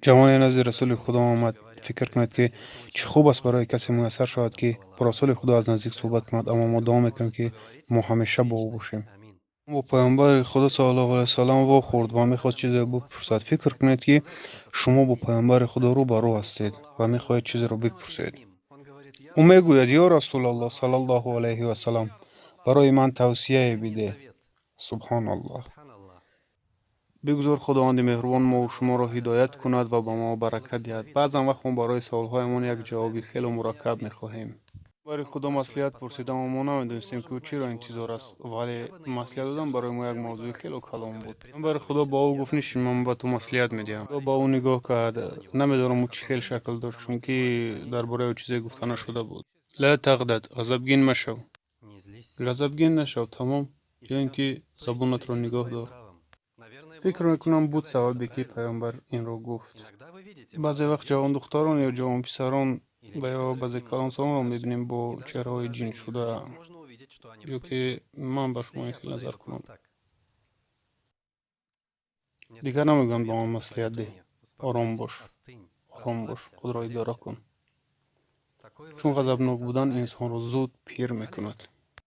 Ҷавоне назди Расули Худо омад. Фикр кунед, ки чӣ хуб аст барои касе муяссар шавад, ки бо Расули Худо аз наздик суҳбат кунад, аммо мо дуо мекунем, ки мо ҳамеша бо ӯ бошем. Бо Паёмбари Худо саллаллоҳу алайҳи васаллам вохӯрд ва мехост чизе бипурсад. Фикр кунед, ки шумо бо Паёмбари Худо рӯ ба рӯ ҳастед ва мехоҳед чизеро бипурсед. Ӯ мегӯяд: «Ё Расулаллоҳ саллаллоҳу алайҳи васаллам, барои ман тавсияе бидеҳ». Субҳоналлоҳ. Бигузор Худованди меҳрубон мову шуморо ҳидоят кунад ва ба мо баракат диҳад. Баъзан вақт мо барои саволҳоямон як ҷавоби хело мураккаб мехоҳем. Паёмбари Худо маслиҳат пурсид, аммо мо намедонистем, ки ӯ чиро интизор аст, вале маслиҳат додан барои мо як мавзӯи хело калон буд. Паёмбари Худо ба ӯ гуфт: «Нишин, ман ба ту маслиҳат медиҳам». Худо ба ӯ нигоҳ кард. Намедонам, ӯ чӣ хел шакл дошт, чунки дар бораи ӯ чизе гуфта нашуда буд. Ла тағдаб, ғазабгин машав. Ғазабгин нашав, тамом, ё ин ки забонатро нигоҳ дор. Фикр мекунам, буд сабабе, ки паёмбар инро гуфт. Баъзе вақт ҷавондухтарон ё ҷавонписарон ва ё баъзе калонсолонро мебинем бо чеҳраҳои ҷиншуда, ё ки ман ба шумо ин хел назар кунам. Дигар намегӯянд: «Ба ман маслиҳат деҳ». Ором бош, ором бош, худро идора кун. Чун ғазабнок будан инсонро зуд пир мекунад.